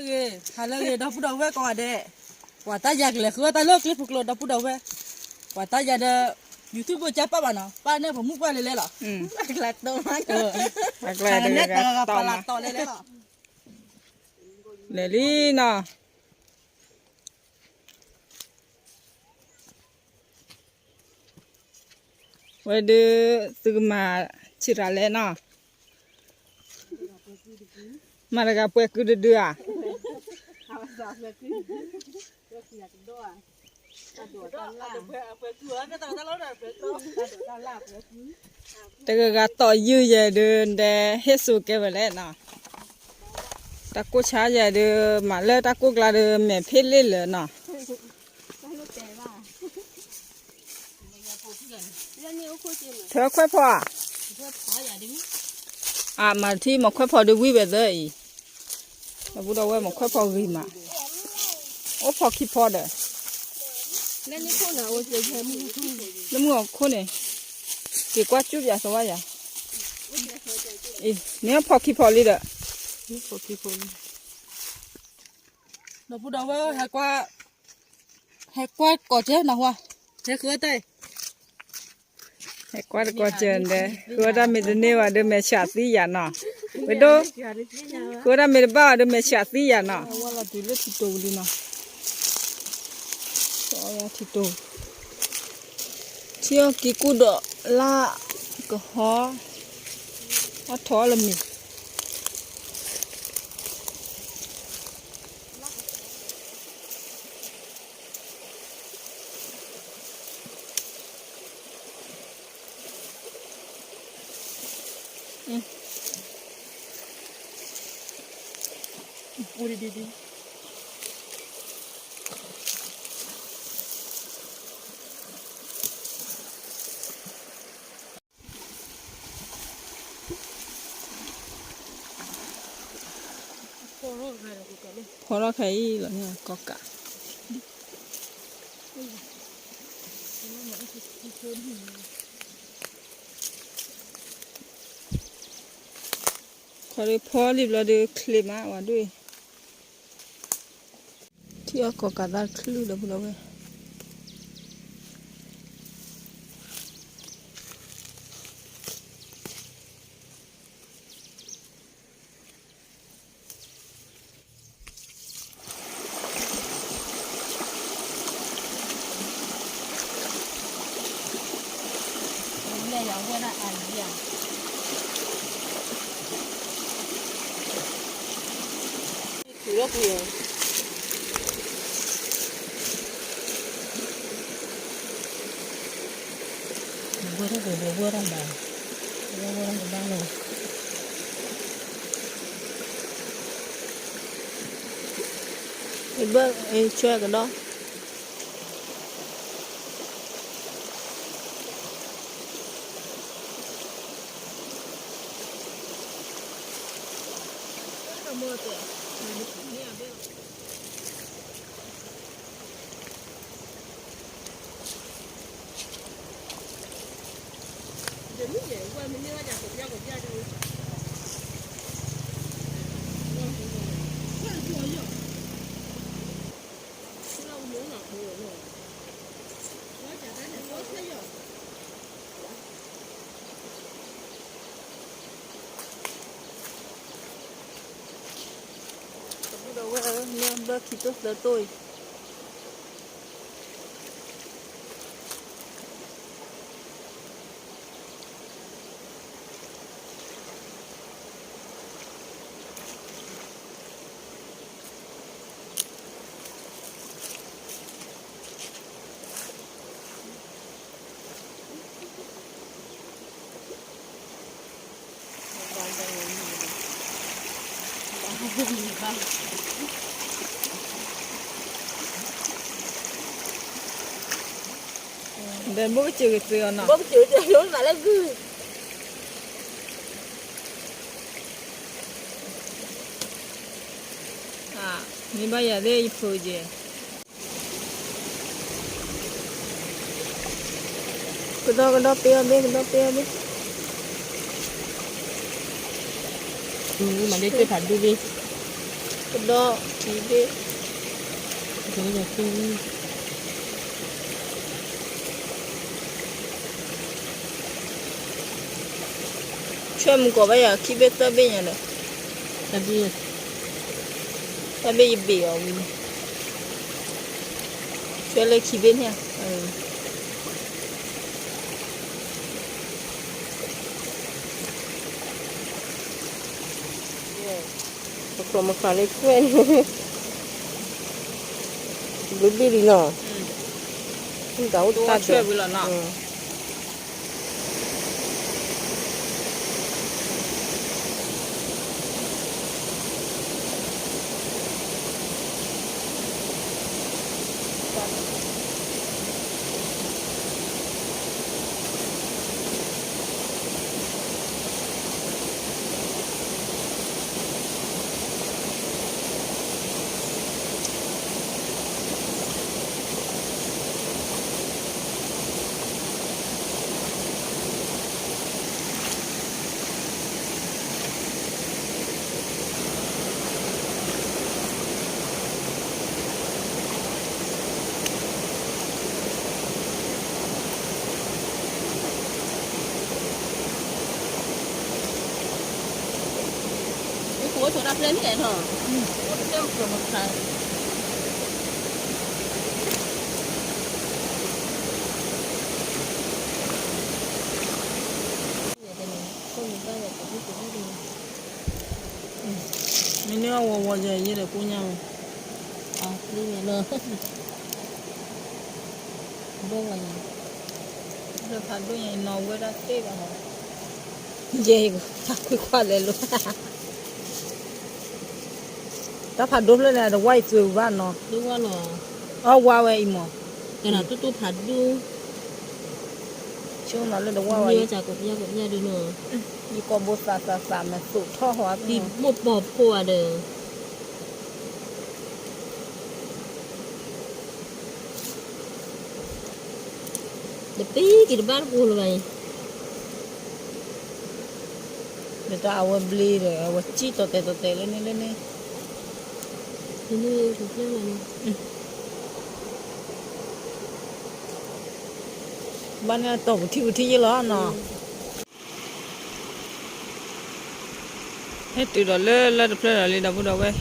ဂ့ၤ, ဟါလၢအဂ့ၤ ဒီပုၢ်ဒီဝဲၢ်ကိးဂၤဒဲး, ပှၤတၢ်ယၤကလဲၤဃုတၢ်လၢကျဲပူၤကျိ ဒီပုၢ်ဒီဝဲၢ်, ပှၤတၢ်ယၤဒီး YouTube ကၢ်ပာ်ဘၣ်နီၤ, ပာ်န့ၢ်ပှၤမုၣ်ပှၢ်လဲၤလဲၤလီၤ, အကျါတၢ်မၤ, အကျါတၢ်မၤ, လဲၤလံနီၤ. ဝဲဒုး သုကမၤဆံးတၢ်လဲၣ်နီၤ, မၤတဂၤပှဲၤကုတဒုဧါ, တဂၤဂၤတီၢ်ယုၢ်ယဲၢ်ဒုး ဒဲဟ့ၣ်စိၤကဲဝဲလဲၣ်နီၤ, တၢ်ကိၢ်ဆါယဲၢ်ဒုး မၤလၢတၢ်ကိၢ်ကျါဒုး မဲာ်ဖ့ၣ်လ့ၣ်လၢာ်နီၤ. ထၢခွဲးဖီဧါ, အမၤထံမၤခွဲးဖီဒုးဝံၣ်ဝဲသၢအံၤ, ဒီပုၢ်ဒီဝဲၢ်မၤခွဲးဖီဂ့ၤမး, အိၣ်ဖီခံဖီဒီး, လၢမုၢ်အခိၣ်န့ၣ်, က့ၤကွၢ်ကၠူၣ်ပၠးသဝါယၤ, အံၤ မ့ၢ်ဖီခံဖီလံဒီး, ဒီပုၢ်ဒီဝဲၢ် ဟဲကွၢ်, ဟဲကွၢ်ကိးကၢနီၤဟါ, ဟဲဃုတၢ် ဟဲကွၢ်တကိးကၢဒီး ဃုတၢ်မ့ၢ်တန့ၢ်ဘၣ်ဒီး မဲာ်ဆှးသံယၤနီၤ, ဝဲဒိၣ်, ဃုတၢ်မ့ၢ်တဘၣ်ဘၣ်ဒီး မဲာ်ဆှးသံယၤနီၤ, ဝဲလီၤတုၤလၢထံတိၤလံနီၤ, ထံတိၤ, ထံအီၣ်က့ၤကူၣ်ဒီးလၢကဟီ, အီၣ်ထီၣ်အီၣ်လၢမ့ၤ ဖီထီၣ်ခဲအံၤလီၤန့ၣ် ကီၢ်ကး, ခီဒီးဖီလံဘျီဒီးချ့မး ဝဲဒိၣ်အံၤ, ထံအီၣ်ကီၢ်ကးသးတချုးဒီးဖိလီၤဝဲ ဘၣ်, ဆွဲကဒီး ဒီးဝဲလၢဘၢခံတိၢ်သၢတိၢ်အံၤ ဒီးဘိၣ်ကစၢၢ်ကစၢၢ်အီၤနီၤ ဘိၣ်ကစၢၢ်ကစၢၢ်ယိၤနသးလၢဂုၢ် မ့ၢ်ဘၣ်ယၤသ့ၣ်ယဖိကဲ ကဒီးကဒီးပ့ၤအီၤသ့ၣ် ကဒီးပ့ၤအီၤသ့ၣ် မၤလၢကၢၢ်ဖးဒူသ့ၣ် ကဒီးခံဘ့ၣ်, ဆွဲမုၢ်ကီၢ်ဘၣ်ယၤ ခံဘ့ၣ်သၢဘ့ၣ်ညါဒီး, တၢ်ဘ့ၣ်ယဘ့ၣ်အီၤဝံၤ, ဆွဲလၢခံဘ့ၣ်န့ၣ်, မုၢ်ကျိၤမုၢ်ကျါလၢဆွဲန့ၣ်, ဘျုးဘျုးလံနီၤ, တၢ်အိၣ်တၢ်ဒီး မ့ၢ်န့ၢ်အီၣ်ဝီဝီယဲဒီးကိညါမး, ဒီးဖးဒိၣ်ညါနီၤဝဲဒၣ်သ့ၣ်ဘၣ်, ယဲတၢ်ခွံခွါလဲၤလိာ်, တၢ်ဖးဒိၣ်ဖျၢၣ်န့ၣ် တဝါအံၤသွဲဝံၤဘၣ်နီၤ, အီၣ်ဝါဝဲအံၤမး, ကနၤတူတူဖးဒိၣ်, ဆိမးလၢတဝါဝဲအံၤ, ယကိာ်ဘိသးသးသးမ့ၢ်သိးထီၣ်ဟီ, ဘိၣ်ပီၤဖိဧါဒီး တပ့ၤက့ၤတဘၣ်တပူၤလၢၤဘၣ်အံၤ, ဒီးတၢ်အဝဲဘျ့ဒီး အဝဲစံၣ်တီၤတဲာ်တီၤတဲာ်လၢန့ၣ်လၢန့ၣ်, ဘၣ်န့ၣ်တီၢ်ပူၤထံပူၤထံယ့ၢ်လီၤနီၤ. ဟဲတုၤဒီးလၢလၢတဖျၢၣ်ဒီးလံ ဒီပုၢ်ဒီဝဲၢ်.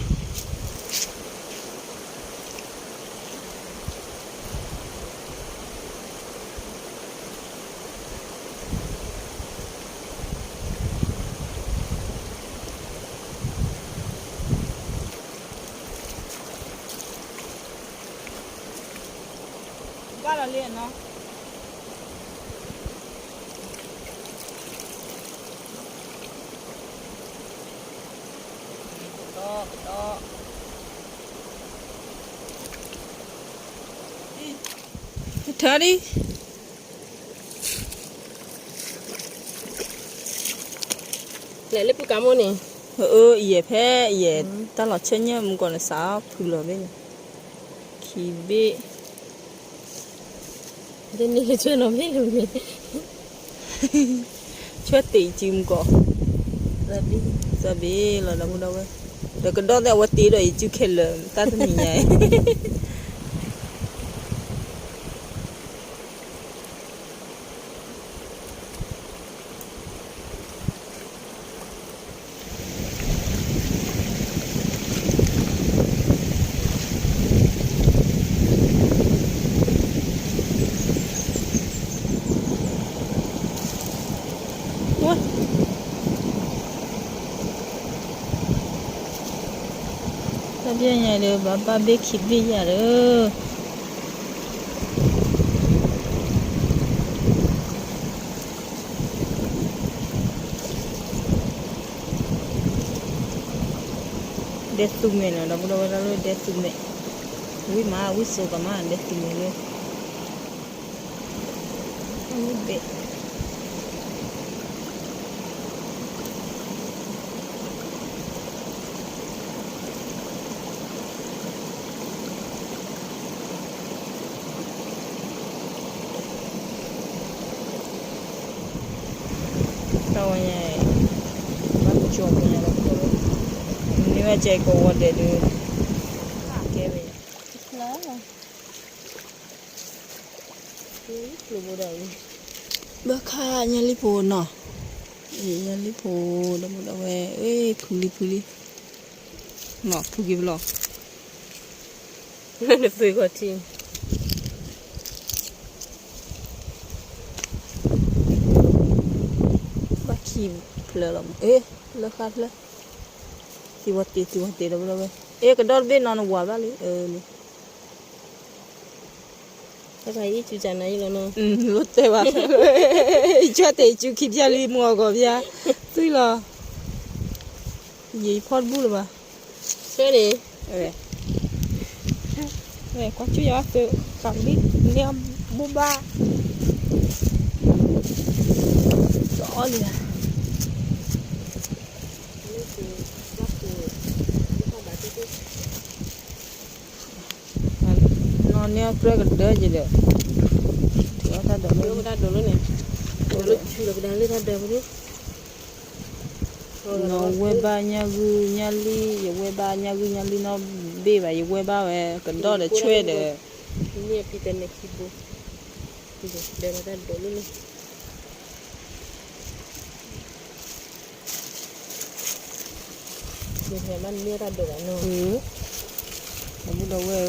ဘၣ်လီၤလံနီၤ. ကဒီးကဒီး, ထၢဒံး. လဲၤလၢပူၤကါမိၢ်န့ၣ်, အၢ ယဲၢ်ဖဲယဲၢ် တၢ်လီၤဆၢညၣ်မူကီၢ်န့ၣ် စးဖုလီၤဘ့ၣ်န့ၣ်, ခံဘ့ၣ်, တန့ၢ်လၢဆွဲနီၤဘ့ၣ်လၢန့ၣ်, ဆွဲတ့ၢ်ယစုမူကီၢ်, သၢဘ့ၣ်လီၤ ဒီပုၢ်ဒီဝဲၢ်, ဒီးကဒီးသ့ၣ်အဝဲတ့ဒီးယစုခဲလၢာ် တၢ်တနံၤညါအံၤ တၢ်ဘျဲၣ်ညါဒီး ဘၣ်ဘၣ်ဘ့ၣ်ခံဘ့ၣ်ယၤဒီး ဒဲသူမဲာ်နီၤ ဒီပုၢ်ဒီဝဲၢ် တၢ်လၢဒဲသူမဲာ်, ဝံၣ်မး ဝံၣ်စိကမး ဒဲသူမဲာ်လၢ ဘ့ၣ် တၢ်ဝဲညါ ဘၣ်ကၠီပူၤညါလီၤ မ့ၢ် ဝဲကဲကိးဝီၤဒဲးဒုး, ကဲဝဲ, ဘၣ်ခါညါလံဖိနီၤ, ညါလံဖိ, ဒီပုၢ်ဒီဝဲၢ်, ဖုလံဖုလံ, နီၤဖုက့ၤပလီၢ်, နသုဂီၤထံ ဘၣ်ခံဖျၢၣ်လီၤ, အ့, လၢဃါဖျၢၣ်, သံဝီၤတ့ၢ် သံဝီၤတ့ၢ် ဒီပုၢ်ဒီဝဲၢ်, အ့ ကဒီတဘ့ၣ်နီၤ နဝၤဘၣ်လံ, အၢ, တၢ်အံၤစူၤကနၤအံၤလီၤနီၤ, လိၣ်တဲဘၣ်, ယွၤတဲယစူၤခံဖျၢၣ်လံ မုၢ်အဂီၤဖျၢၣ်, သွံၣ်လီၤ, ယဖီၣ်တဘူၣ်လၢၤဘၣ်, ဆၢန့ၣ် ကွၢ်ဆူၣ်ယၤသု, ဃးလံ, န့ၢ်ဘိၣ်ဘၣ်, အီၣ်လံ, နီၢ်န့ၢ်အကြၢးကဒၢက့ၤဒီး, ထံၣ်အီၣ်တၢ်ဒိးလၢ, ဒိးလၢဆူလီၤကဒါလၢတၢ်ဒၢပူၤ, နီၢ်ဝဲဘၣ်ညၣ်ဂုၢ်ညၣ်လံၢ်, ယဝဲဘၣ်ညၣ်ဂုၢ်ညၣ်လံၢ်နီတဘ့ၣ်ဘၣ်, ယဝဲဘၣ်ဝဲ ကဒီးဒီးဆွဲဒီး, န့ၢ်အဖံတၢ်န့ၣ်ခံဘိ, ဒၢတၢ်ဒိးလၢန့ၣ် မ့ၢ်မ့ၢ်န့ၢ်တၢ်ဒိးဘၣ်နီၤ, ဒီပုၢ်ဒီဝဲၢ်,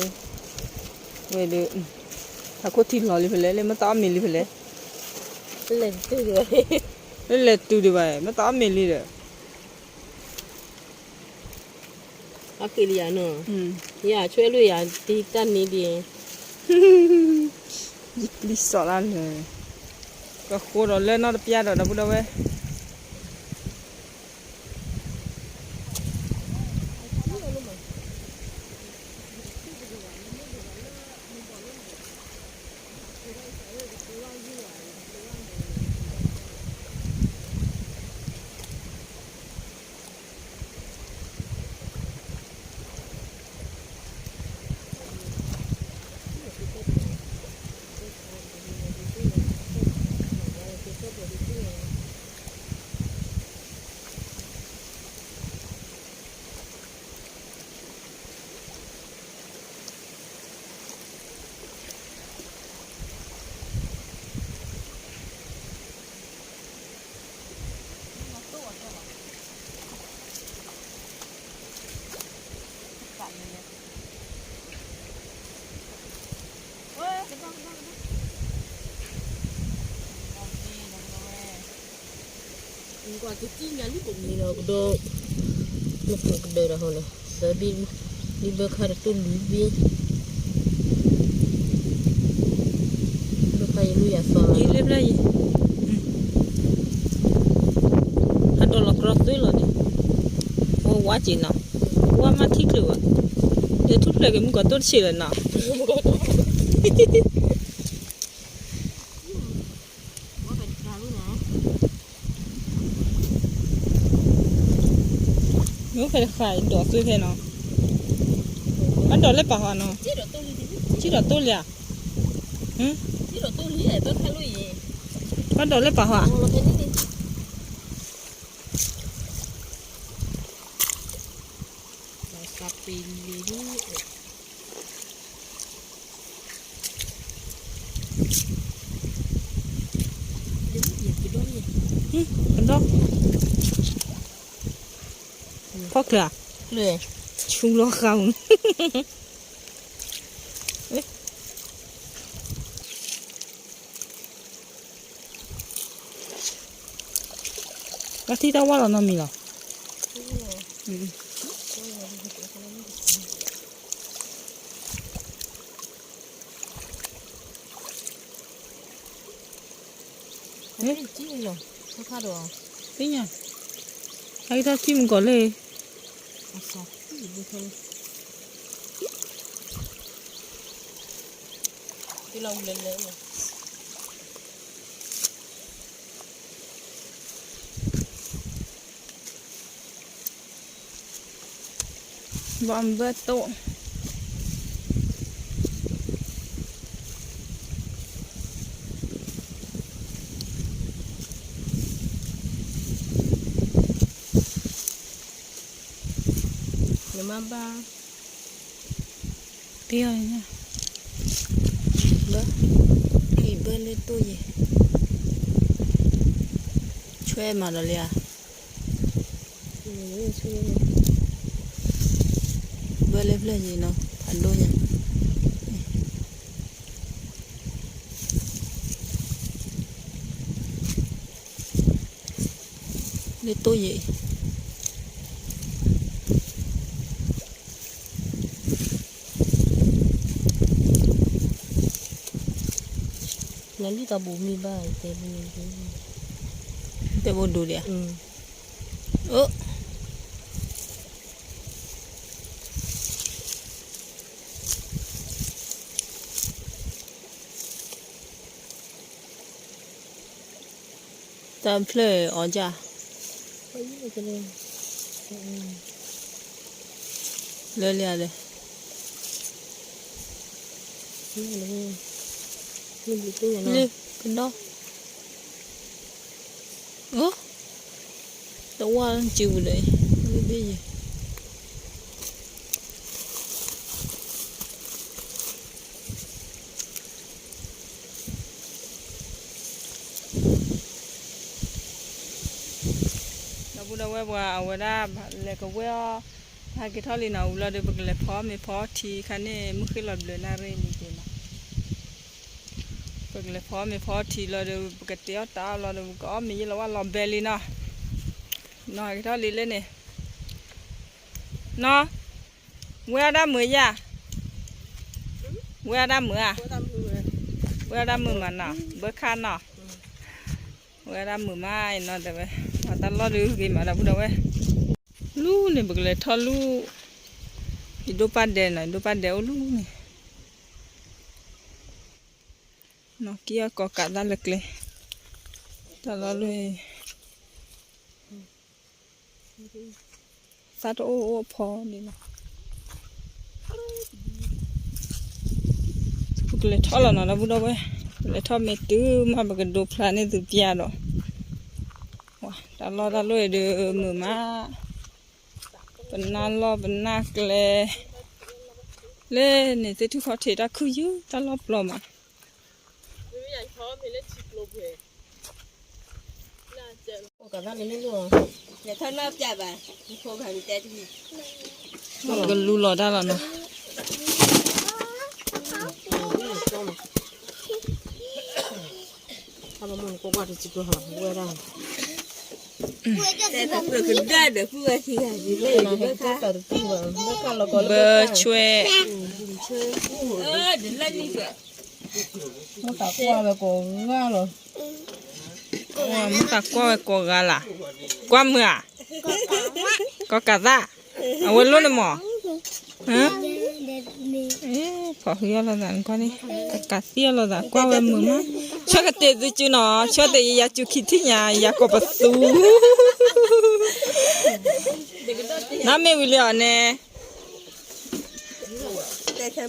ဝဲဒီး, အခိၣ်ထံလီၤလံဖဲလဲၣ်, လၢမ့ၢ်တၢ်အီၣ်မ့ၤလံဖဲလဲၣ်, လၢလဲၤတုၤဒံးဘၣ်, မ့ၢ်တၢ်အီၣ်မ့ၤလံဒီး အက့လံယၤနီၤ, ယဆိၣ်အ့ၣ်လွံၢ်ယၤတံတၢ်နံၤဒံး, ယပျံၤစီၤလါလၢ, ကဃိဒီးလၢနီတပျၢ်ဒီး ဒီပုၢ်ဒီဝဲၢ် ကွၢ်ကသံၣ်ညါလံ ပမ့ၢ်ဒီးကဒီး, လၢပကဒၢဒီးဟီလီၤ သၢဘ့ၣ်, လံဘၢခါတတူၢ်လွံၢ်ဘ့ၣ်, ဘၢခါယလူၤယၤသီလံလၢဖျၢၣ်အံၤ, အဒိးလီၤကြီသွံၣ်လီၤန့ၣ်, ဝဲဝါက့ၤနီၤ, ဝါမၤထံချုးဘၣ်, ဒီးထူၣ်ဖျဲးက့ၤမုၢ်ကီၤတိၢ်တဆံးလၢၤနီၤ, မ့ၢ်ဖဲတဃာ်ဒိးသွံၣ်ဖဲနီၤ, ဘၣ်ဒိးလၢပာ်ဟီနီၤ, ထံၣ်ဒီးတိၢ်လံဧါ, ဘၣ်ဒိးလၢပာ်ဟီ, ကဒီး, ဖီၣ်ချၢ, ဆူလီၤဃာ်မူ ကထံၣ်တၢ်ဝါလီၤနီတမံၤလီၤ. သ့ၣ်ညါ, ဟဲက့ၤထီၣ်ထံၣ်မုၢ်ကီၤလၢ, ဘၣ်ဘၢတိၣ်. မၤဘၣ်, ပ့ၢ်အီၤ, ဘၢ, အံၤဘၢလၢတိၢ်ယံၤ, ဆွဲမၤဒီးလံဧါ, ဘၢလၢဖျၢၣ်ယံၤနီၤ ဖးဒိၣ်ညါ လၢတိၢ်ယံၤအံၤ, လၢလံၣ်တၢ်ဘူးမံဘၣ်တဲ, တဲဘိဒိဒံးဧါ, အိၣ် တၢ်ဖျၢၣ်အီၤဒၣ်, လၢလံဧါဒီး, လၢကဒီ, အိၣ်, တဝၢ်စုပူၤဒီး, ဘ့ၣ်ယံၤ ဒီပုၢ်ဒီဝဲၢ်ပှၤအဝဲဒၣ် လဲၤကဝဲၢ်အီၤ, ဟဲက့ၤထီၣ်လံနီၤ ဝံၤလီၤဒီး ပကလဲၤဖီမ့ၤဖီထံခါန့ၣ် မုၢ်ဃ့ၢ်လီၤဘျၢနၣ်ရံၣ်လံက့ၤနီၤ, ပကလဲၤဖီမ့ၤဖီထံလီၤဒီး ပကတဲအီၣ်တၢ်အီၣ်လီၤဒီး ပကအီၣ်မ့ၤယံာ်လီၤဝဲလီၤဘဲလံနီၤ, နီၤဟဲက့ၤထီၣ်လံလၢန့ၣ် နီၤ, ဝဲအီၣ်ဒၣ်မုာ်ယါ, ဝဲအီၣ်ဒၣ်မုာ်ဧါ, ဝဲအီၣ်ဒၣ်မုာ်မးနီၤ ဘၢခါနီၤ, ဝဲအီၣ်ဒၣ်မုာ်မးနီၤ တဲဝဲ, ပှၤတၢ်လီၢ်ဒုးဂ့ၤမးဒီပုၢ်ဒီဝဲၢ်, လူန့ၣ် ပကလဲၤထီၣ်လူၢ်, ယဒိၣ်ပၢ်ဒဲးနီၤ ယဒိၣ်ပၢ်ဒဲးအိၣ်လူၢ်န့ၣ်, နီၢ်ကံအီၣ်ကိးကးသၣ်လၢကျဲ, တၢ်လီၢ်လၢ သၣ်တအိၣ်အိၣ်ဖီန့ၣ်လီၤ, ပကလဲၤထီၣ်လီၤနီၤ ဒီပုၢ်ဒီဝဲၢ်, ပလဲၤထီၣ်မ့ၢ်တုၤမး ပကဒိဖျါန့ၢ်သုပျၢ်ဒီး, တၢ်လီၢ်တၢ်လီၢ်အံၤဒီးမုာ်မး, ပနၢ်လီၢ်ပနၢ်ကျဲ, လၢန့ၣ်သ့ၣ်ထူၣ်ခီၣ်ထံးတၢ်ခုၣ်ယုၢ်တၢ်လီၢ်ပျီမး ကလူလီၤတၢ်လီၤနီၤ, ဘၢဆွဲ မ့ၢ်သးကွၢ်ဝဲကိးဂၤလီၤ, မ့ၢ်သးကွၢ်ဝဲကိးဂၤလၢ်, ကွၢ်မုာ်ဧါ, ကိးကးသၣ်, အဝဲလိၣ်န့ၣ်မး, ဖီၣ်ဃံအီၣ်လိာ်သးန့ၣ်ကွၢ်န့ၣ်, ကးသံအီၣ်လိာ်သး ကွၢ်ဝဲမုာ်မး, ဆၢကတဲာ်သုစုနီၤ ဆၢတဲာ်ယယၤစုခံထံၣ်ညါ ယၤကိးပသူ နီၢ်မ့ၢ်ဝံၤလံအီၤန့ၣ် တ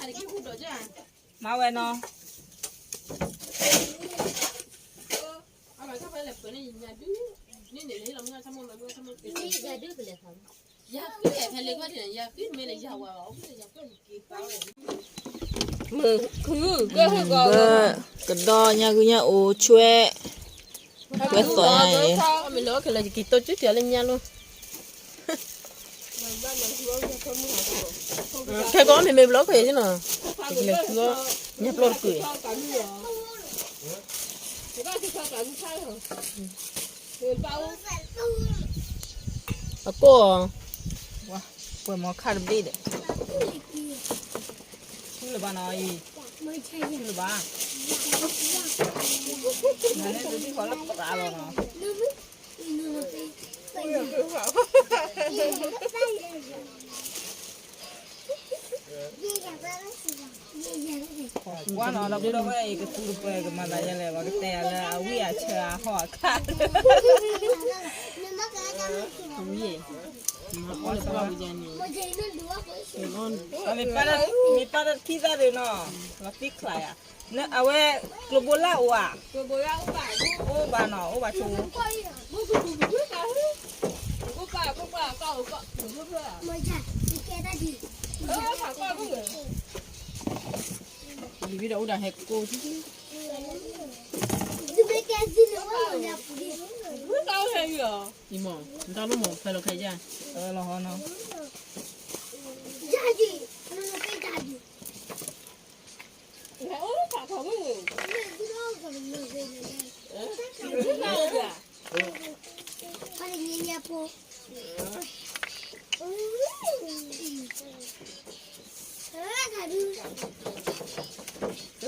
ၢ်ကူၣ်ကျ့ကျ့မုၢ်ဆါခီယဲ, ဘၣ်နီၤ တ့ၢ်စုနီၤ တ့ၢ်မုၢ်အစု, တ့ၢ်နီၤ ယယၤစုမုၢ်ကီးလံ ပဒၣ်ဧၢ, အိၣ်ကဲမ့ၢ်လီၤ, ဟးကၠီညါဟးဒီး, မၤဝဲနီၤ, မုၢ်ခုၣ်, ကဒီးညါဂုာ်ညါအိၣ်ဆွဲ, ကွဲသိးညါအံၤ, ခဲကီးမ့မ့ၢ်ဘျီကွံာ်နီၤ, ညါပျီတကွံာ်, အကိၢ်, ပှဲၤမီၤခါတဘ့ၣ်ဒီး, ထူလၢၤဘၣ်နီၤအံၤ, ထူလၢၤဘၣ်, နန့ၣ်တထံၣ်ဃီလၢပရၤလီၤနီၤ ကွၢ်နီၤ ဒီပုၢ်ဒီဝဲၢ်အံၤ ကသူတပၢၢ်ကမၤသးယဲလဲၣ် ပှၤကတဲယၤလၢအဝံၣ်အဆၢအဟီၣ်အခါ မ့ၢ်ပၢ်တၢ်ခံသၣ်ဒုးနီၤ လီၤသံချါယၤ အဝဲ ကျိဘိလၢအိၣ်ဧါ အိၣ်ဘၣ်နီၤ အိၣ်ဘၣ်ဆိ လံၤဘံဒီးအိၣ်ဒီးဟဲကိး အံၤမ့ၢ် နတၢ်လိၣ်မ့ၢ်ဖဲလီၤခဲယၢ် လီၤဟီနီၤ တထံၣ်ဝံၤလံနီၤ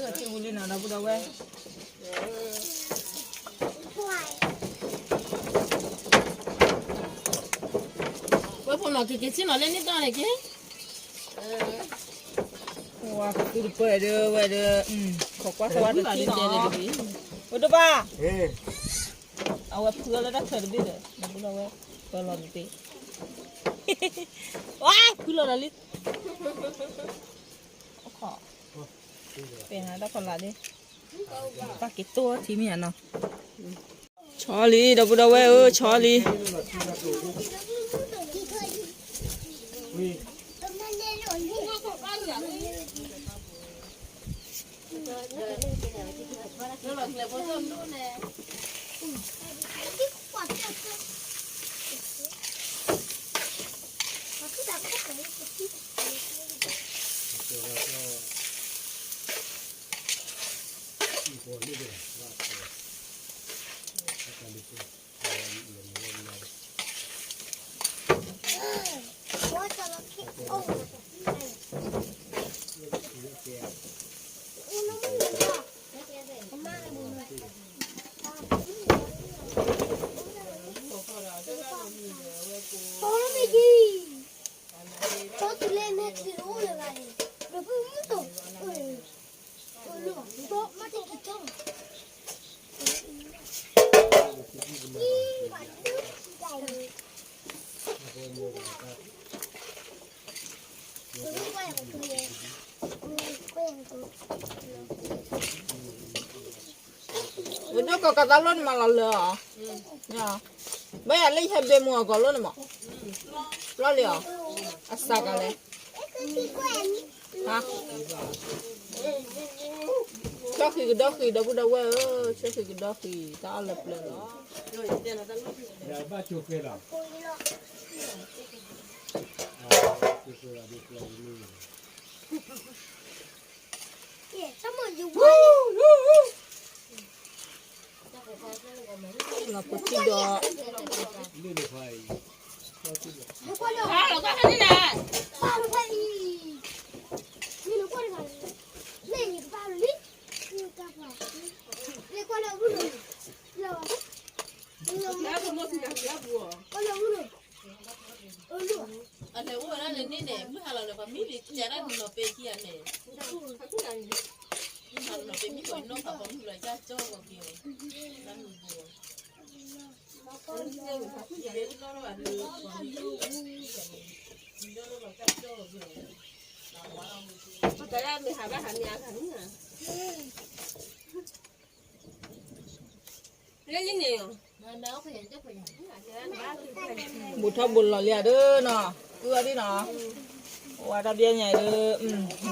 ဒီပုၢ်ဒီဝဲၢ် ဝဲဖိနီၤ ကက့ၤဆ့ၣ်နီၤလၢနံၣ်တီၢ်န့ၣ်က့ၤ ဝဲကသူတပၢၢ်ဒုး ဝဲဒုး ခိးကွၢ်သဝီတထံၣ်နီၤ ဝဲဒိၣ်ဘၣ် အဝဲဖုအီၤလၢတၢ်ချၢတဘ့ၣ်ဒီး ဒီပုၢ်ဒီဝဲၢ် ပၢလီၤတဘ့ၣ် ဝါ ဖုလီၤဒီးလံ ပ့ၤနၤတၢ်ဖီလာ်ဒ် ပၢ်က့ၤတိၢ်ထံမ့ၢ်ဧါနီၤ ဆီလံ ဒီပုၢ်ဒီဝဲၢ်ဧၢ ဆီလံ ဝဲဒိၣ်ကီးကသးလိၣ်န့ၣ်မးလီၤလၢာ်အီၤ, ဘၣ်ယၤလၢယဟဲဘ့မူအဂီၤလိၣ်န့ၣ်မး, ပျီလံအီၤ, အစးကလဲၣ်, ဆၢဃံးကဒီဃံး ဒီပုၢ်ဒီဝဲၢ်ဧၢ, ဆၢဃံးကဒီဃံး တၢ်အီၣ်လၢပျၢၤလီၤ. လီၤဖိထံဒီး, အလဲၤအိၣ်ဝဲဒၣ်လၢန့ၣ်န့ၣ် မုၢ်ဟါလီၤန့ၣ် ပှၤမံလံၤကဲဒၣ်နီၤပဲခံဂၤန့ၣ်, မုၢ်ဟါလီၤနီၤပဲမံလီၤနီၢ်ပှၤမုၢ်လီၤကၢ်ကၠီဂီၤက့ၤအီၤ, လၢမုၢ်ဘိ, ပှၤမံလီၤနီၢ်ပှၤမုၢ်လီၤကၢ်ကၠီဂီၤက့ၤအီၤ, မုၢ်လီၤနီၢ်ပှၤကၢ်ကၠီဂီၤက့ၤအီၤ, ပှၤတဂၤမ့ၢ်ဟးဘၣ်ဟးမ့ၢ်အဂၤမုၢ်ဧါ ဘူးထီၣ်ဘူးလီၤလံဧါဒၣ်နီၤ, အၢအီၤဒ်နီၤ, ဝဲတၢ်ဘျဲညါအံၤဒၣ်,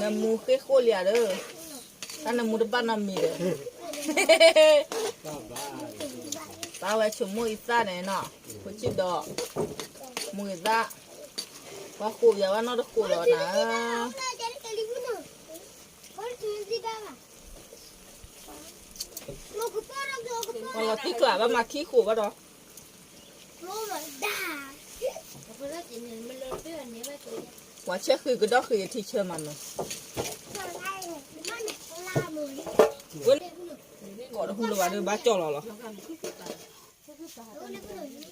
နမူဃ့ၢ်ဃိၣ်လံဧါဒၣ်, တၢ်နမူတဘၣ်နီတမံၤဒီး, သးဝဲဆိမိၣ်အံသၣ်န့ၣ်နီၤ, ဖိဆံးဒီး, မူဂ့ၤသၣ်, ပှၤဃိးယၤဘၣ်နီတဃိးဒီးနၤဧၢ ပှၤလီၤသံကျါဘၣ်မၤခံဃိးဘၣ်ဒီး, ပှၤဆဲးဃံးကဒီဃံးအထံဆၢမးမ့ၢ်, ဝဲကိးတဟူလၢၤဘၣ်ဒီးဘၣ်ကၠီၣ်လီၤလီၤ.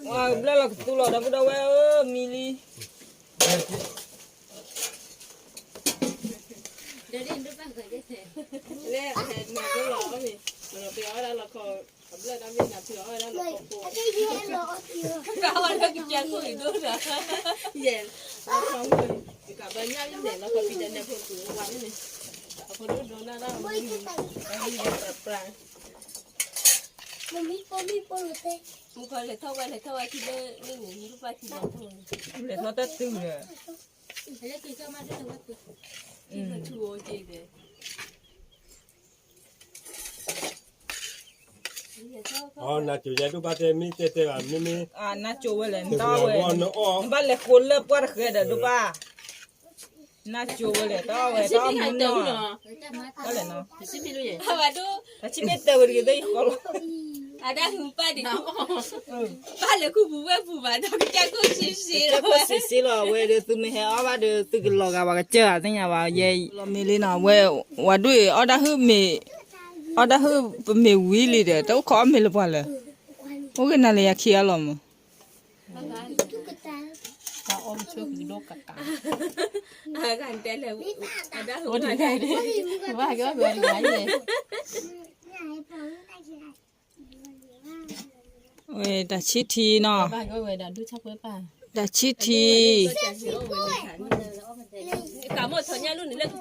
ဝါဘျၢလီၤကသူလီၤ ဒီပုၢ်ဒီဝဲၢ်ဧၢ မံလံ လၢအဟဲနၤကလီၤအီၣ်မ့ၤ မနီၤပ့ၤအီၣ်ဝဲဒၣ်လီၤခီ အဘျၢတၢ်မ့ၢ်နၤဖုအီၣ်ဝဲဒၣ်လီၤခီဖိ ကဝဲလၢကစၢ်ခိၣ်အံၤဒိၣ်ဒီး ယဲၢ် လီၤခီဖိ ကဘၣ်ညၣ်လံန့ၣ် လီၤခီပံၤတၢ်နဲဖိသူဝါလံန့ၣ် အဖိဒိၣ်ဒိၣ်နၢ်ဒၣ်မ့ၢ် ပျၢ် မုၣ်ကီၤလဲၤထီၣ်ဝဲလဲၤထီၣ်ဝဲခံလၢန့ၣ် မုၣ်ပၢ်ခံလၢ်ဖိ လဲၤထီၣ်တၢ်တုၤဒီး ထူအိက့ဒီး အနၢ်ကၠိယဲဒိၣ်ဘၣ်တဲမ့ၢ်တဲတဲဘၣ်မ့မ့ၢ် အနၢ်ကၠိဝဲလဲၣ် နတၢ်ဝဲ နဘၣ်လဲၤဃိလၢပှၢ်တဃဲဒီးဒိၣ်ဘၣ် နၢ်ကၠိဝဲလဲၣ် တၢ်ဝဲတၢ်မုၢ်နီၢ် တၢ်လဲၣ်နီၤ တၢ်ဆံမ့ၢ်တဲဝဲတဂ့ၤ တၢ်ယဃီလီၤ အဒၣ်ဟုပၢ်ဒံး ဘၣ်လဲၤခူပူၤဝဲပူၤဘၣ် ဒီးကစၢ်ခိၣ်ဆံးဆံးလီၤ ကစၢ်ခိၣ်ဆံးဆံးလီၤ အဝဲဒီးသုမ့ၢ်ဟဲအီၣ်ဘၣ်ဒီး သုကလီၤဂာ်ပှၤကစၢ်ဧါ သ့ၣ်ညါဘၣ် ယဲလီၤမ့ၢ်လံနီၤ ဝဲ ဝၤဒိၣ်အံၤ အီၣ်တၢ်ဟုမ့ၢ် အီၣ်တၢ်ဟုပမ့ၢ်ဝံၤလံဒီး တအိၣ်ခိးအီၣ်မ့ၤလၢပှၤလၢာ် အိၣ်က့ၤနၤလၢယၤခံအီၤလီၤမး တၢ်အီၣ်ကဆိၣ်ကဒိၣ်ကကး အဂၤတဲလဲၣ် အဒၣ်ဟု ဝဲတဂၤန့ၣ် ဝဲကဝဲတဂၤန့ၣ် ဝဲတၢ်ဆံထံနီၤ တၢ်ဆံထံ ကမိၣ်ထီၣ်ညၣ်လူန့ၣ်လၢ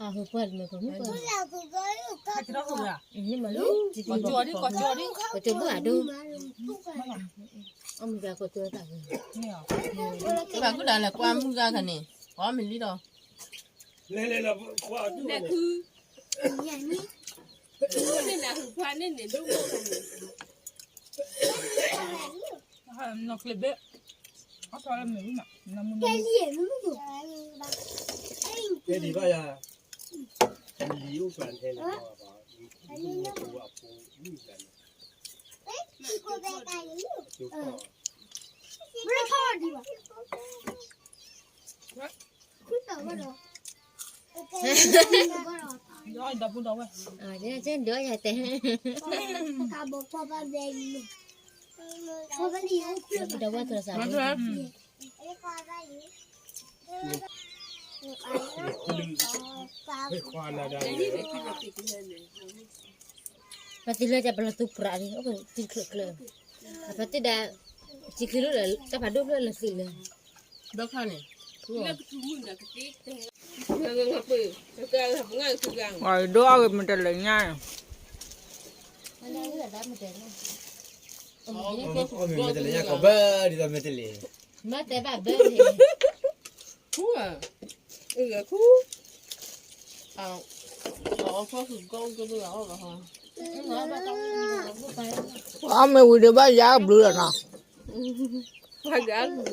အဟိပှၢ်တမ့ၢ်ကမုၣ်ပှၢ် မ့ၢ်မလူ ကၠိဒံ ကၠိဒံ ကၠိဘၣ်ဒိ အမုၢ်ဂၤကၠိတၢ်ဂ့ၤ ဘၣ်ကူဒၣ်လဲၤကွၢ်မုၢ်ဂၤခါန့ၣ် အီၣ်မ့ၤလံဒီး လဲၤလဲၤလီၤ လဲၤခူ န့ၣ်နၢ်ဟူခွါန့ၣ်န့ၣ် ဒိၣ်မုၢ်ခါန့ၣ် နီၢ်ကျ့ဘ့ၣ် အထီလၢမ့ၢ်ဝံၤမး နမုၢ်နမုၢ် တဲဒံးဘၣ်ယၤ လံအိၣ်ပှၤထဲလဲၣ် အဖိမုၣ်ဂၤန့ၣ် ဒီးပူၤဒီးဝဲ ဒီးယတဲ ဒီးဝဲ โทรศัพท์ ပှၤသ့လၢတၢ်ပလီၢ်သူပြးန့ၣ် အိၣ်ကတံၢ်ချၢးချၢး အပှၤသ့ဒၣ် တံၢ်ချၢးလၢ တၢ်ဖးဒိၣ်ဖျၢၣ်လၢသုးလၢ ဘၣ်ခါန့ၣ် ဒိၣ်အဂ့ၢ်မတၤလဲၣ်ညါ မ့ၢ်တလဲၣ်ညါကီးဘၢဒ်သိးမ့ၢ်တလဲၣ် မ့ၢ်တဲဘၣ်ဘၢန့ၣ် ခူဧါ အဂၤခူ အီၣ်မ့ၤဝံၤဒီးဘၣ်ယါဘျုးလီၤနီၤ ခး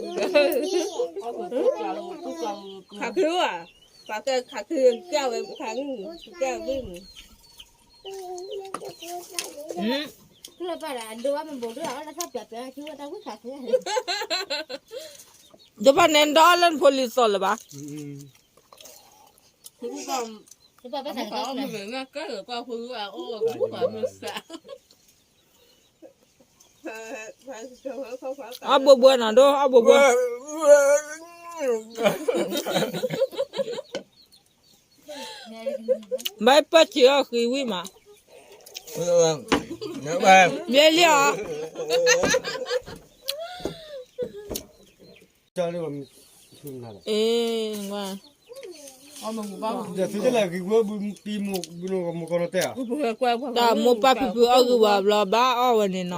ခုဧါ ပှၤကခးခုကဝဲခးခုကဝဲဘၣ် လၢဘၣ်ဒၣ်အဒိဘၣ်မ့ၢ်ဘိးဒိၣ်အီၣ်လၢထီၣ်ပျးပျး ကဝဲတၢ်ဝံၣ်ခးခု ဒိးဘၣ်နဲဒီးအီၣ်လၢနဖိလံၤသီၣ်လၢၤဘၣ် အဘိဘိနီၤဒိၣ် အဘိဘိ ဘၣ်ပၢၢ်စံးအီၤဃံဝံၣ်မး ဘျဲလံအီၤ အ့ၣ် တၢ်မိၢ်ပၢ်ဖံဖုအီၣ်ဂံၢ်ဝၤဘျီဘၣ်အီၣ်ဝဲန့ၣ်နီၤ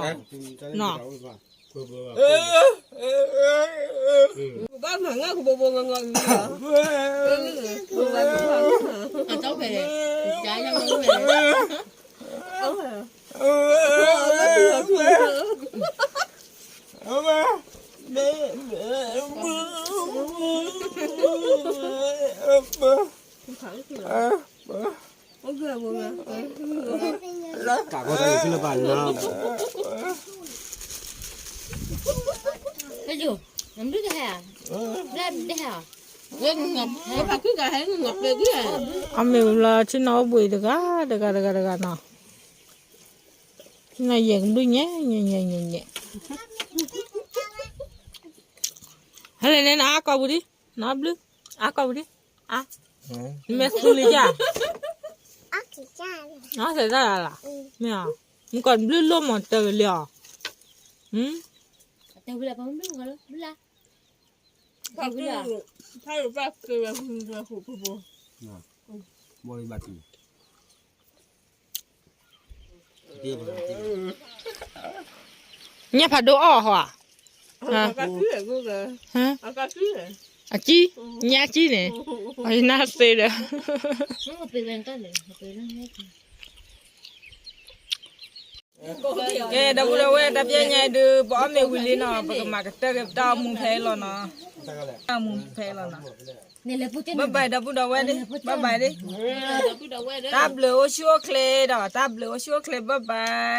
ဘၣ်မၤငါကဘိဘိငီငီ အတီဖဲ ကးကီတၢ်လၢဘၣ်နၤ တၢ် အီၣ်မ့ၤဝံၤလီၤ ဆ့ၣ်နီၤအိၣ်ဘှံးတဂၤတဂၤတဂၤတဂၤနီၤ, ဆ့ၣ်နီၤယဲၢ်ကဘျုးညဲ ညဲ ညဲ ညဲ ညဲ, ဟဲလဲၣ်န့ၣ် နအါကီၢ်ပူၤဒံး, နဘျုး, အါကီၢ်ပူၤဒံး, အါ, နမ့ၢ်သူလံၤယါ, အါစဲးတၢ်လၢ်လၢ်, မ့ၢ်, နကီၢ်ဘျုးလိၣ်မးတဂ့ၤလံအီၤ, ညၣ်ဖးဒိၣ်အီၣ်ဟီဧါ, အကံ, ညၣ်ကံန့ၣ်, အနၢ်သ့ဒီး ကဲ ဒီပုၢ်ဒီဝဲၢ် တၢ်ပျဲညါဒုး ပအီၣ်မ့ၤဝံၤလံနီၤ ပကမၤကတၢၢ်က့ၤပတၢ်အိၣ်မူဖဲအံၤလီၤနီၤ, တၢ်အိၣ်မူဖဲအံၤလီၤနီၤ, bye bye ဒီပုၢ်ဒီဝဲၢ်ဒံး bye bye ဒံး, တၢ်ဘျုးအိၣ်ဆူၣ်အိၣ်ချ့ဒီး တၢ်ဘျုးအိၣ်ဆူၣ်အိၣ်ချ့ bye bye.